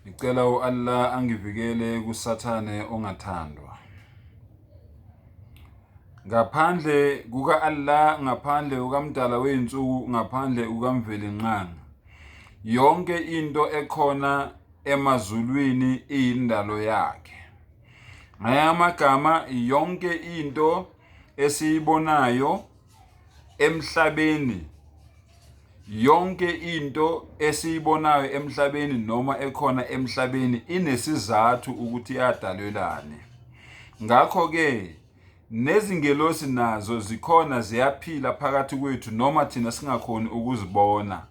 Ngicela uAllah angivikele kusathane ongathandwa. Ngaphandle kuka-Allah, ngaphandle kukaMdala wey'nsuku, ngaphandle kukaMvelinqanga, yonke into ekhona emazulwini iyindalo yakhe. Ngaya amagama, yonke into esiyibonayo emhlabeni, yonke into esiyibonayo emhlabeni noma ekhona emhlabeni inesizathu ukuthi yadalelwane. Ngakho-ke nezingelosi nazo zikhona, ziyaphila phakathi kwethu noma thina singakhoni ukuzibona.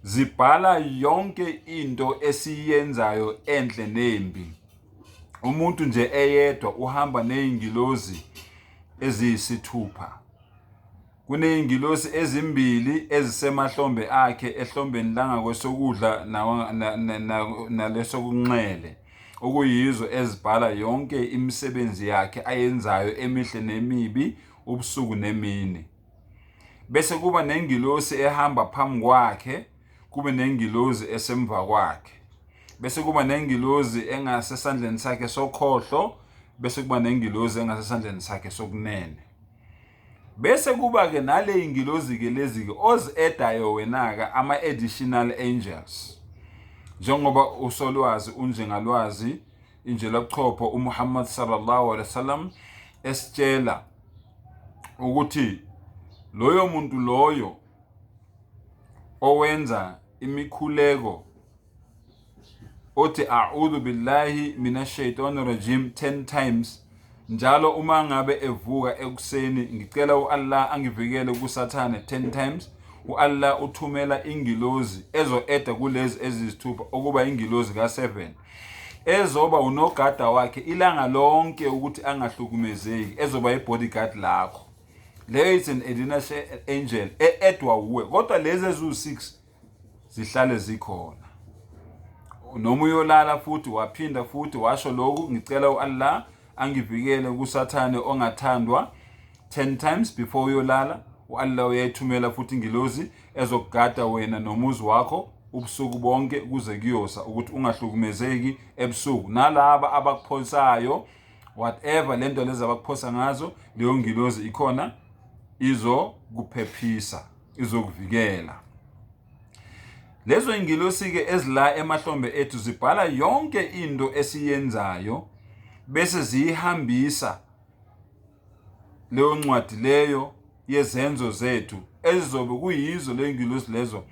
Zibhala yonke into esiyenzayo enhle nembi. Umuntu nje eyedwa uhamba ney'ngilozi eziyisithupha. Kuney'ngilosi ezimbili ezisemahlombe akhe, ehlombeni langakwesokudla nalesokunxele, okuyizo ezibhala yonke imisebenzi yakhe ayenzayo emihle nemibi, ubusuku nemini. Bese kuba nengilosi ehamba phambi kwakhe, kube nengilozi esemva kwakhe. Bese kuba nengilozi engasesandleni sakhe sokhohlo, bese kuba nengilozi engasesandleni sakhe sokunene. Bese kuba-ke nale y'ngilozi-ke lezi-ke ozi-edayo wena-ke ama-additional angels. Njengoba usolwazi unjengalwazi injelabuchopho uMuhammad sallallahu alaihi wasallam esitshela ukuthi loyo muntu loyo owenza imikhuleko othi a'udhu billahi minash shaitani rajim 10 times njalo uma ngabe evuka ekuseni, ngicela uAllah angivikele kusathane 10 times, uAllah uthumela ingilozi ezo-eda kulezi ezisithupha okuba ingilozi ka7 ezoba unogada wakhe ilanga lonke ukuthi angahlukumezeki, ezoba i-bodyguard lakho. Leyo is an additional angel edwa uwe, kodwa lezi eziwu6 zihlale zikhona. Noma uyolala futhi waphinda futhi washo lokhu, ngicela uAllah angivikele kusathane ongathandwa 10 times before uyolala. uAllah uyayithumela futhi ingilozi ezokugada wena nomuzi wakho ubusuku bonke kuze kuyosa ukuthi ungahlukumezeki ebusuku. Nalaba abakuphosayo whatever lento lezi abakuphosa ngazo, leyo ngilozi ikhona izokuphephisa, izokuvikela. Lezo ingilosi-ke ezila emahlombe ethu zibhala yonke into esiyenzayo bese ziyihambisa leyo ncwadi leyo yezenzo zethu ezizobe kuyizo leyo ngilosi lezo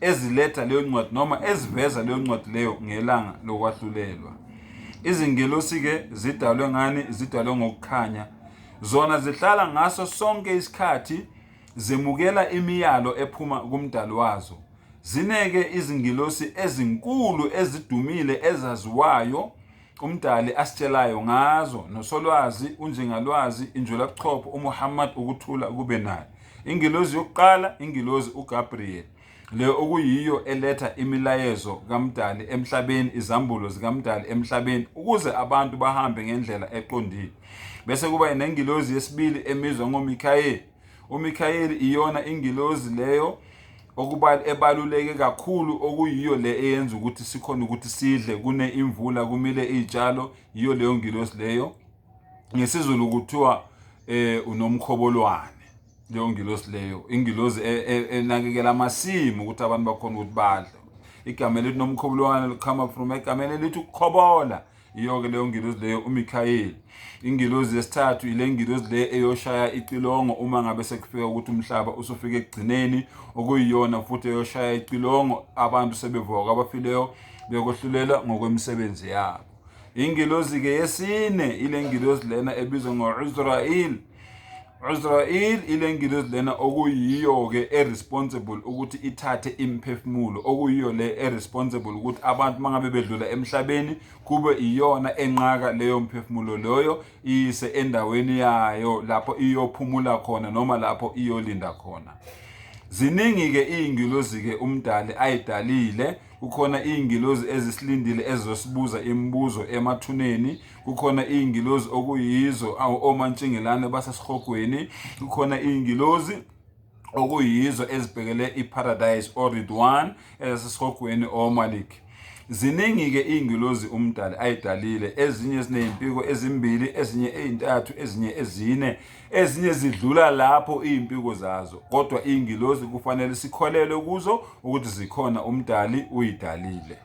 eziletha leyo ncwadi noma eziveza leyo ncwadi leyo ngelanga lokwahlulelwa. Izingilosi-ke zidalwe ngani? Zidalwe ngokukhanya. Zona zihlala ngaso sonke isikhathi zemukela imiyalo ephuma kumdali wazo. Zineke izingilosi ezinkulu ezidumile ezaziwayo umdali asitshelayo ngazo, nosolwazi unjengalwazi injulabuchopho uMuhammad ukuthula kube naye. Ingilozi yokuqala, ingilozi uGabriel, le okuyiyo eletha imilayezo kaMdali emhlabeni, izambulo zikaMdali emhlabeni ukuze abantu bahambe ngendlela eqondile. Bese kuba nengilozi yesibili emizwa ngoMikhayeli. uMikhayeli iyona ingilozi leyo ebaluleke kakhulu, okuyiyo le eyenza ukuthi sikhona ukuthi sidle, kune imvula, kumile izitshalo, yiyo leyo ngilozi leyo. NgesiZulu kuthiwa unomkhobolwane. Leyo ngilozi leyo ingilozi enakekela amasimu ukuthi abantu bakhona ukuthi badle. Igama elithi nomkhobolwane likhama from igama elithi ukukhobola. Iyo-ke leyo ngilozi leyo uMikhayeli. Ingilozi yesithathu ile ngilozi le eyoshaya icilongo uma ngabe sekufika ukuthi umhlaba usufika ekugcineni, okuyiyona futhi eyoshaya icilongo abantu sebevuka kwabafileyo bekohlulela ngokwemisebenzi yabo. Ingilozi-ke yesine ile ngilozi lena ebizwa ngo-Uzrael. Uzrael ile ngilozi lena okuyiyo-ke responsible ukuthi ithathe imphefumulo, okuyiyo le responsible ukuthi abantu mangabe bedlula emhlabeni kube iyona enqaka leyo mphefumulo loyo iyise endaweni yayo lapho iyophumula khona noma lapho iyolinda khona. Ziningi-ke iy'ngilozi-ke umdali ayidalile. Kukhona iy'ngilozi ezisilindile ezizosibuza imibuzo emathuneni. Kukhona iy'ngilozi okuyizo omantshingelane basesihogweni. Kukhona iy'ngilozi okuyizo ezibhekele iparadise or Ridwan ezisihogweni oMalik. Ziningi-ke iy'ngilozi umdali ayidalile, ezinye ziney'mpiko ezimbili, ezinye ey'ntathu, ezinye ezine, ezinye zidlula lapho iy'mpiko zazo. Kodwa iy'ngilozi kufanele sikholelwe kuzo ukuthi zikhona umdali uyidalile.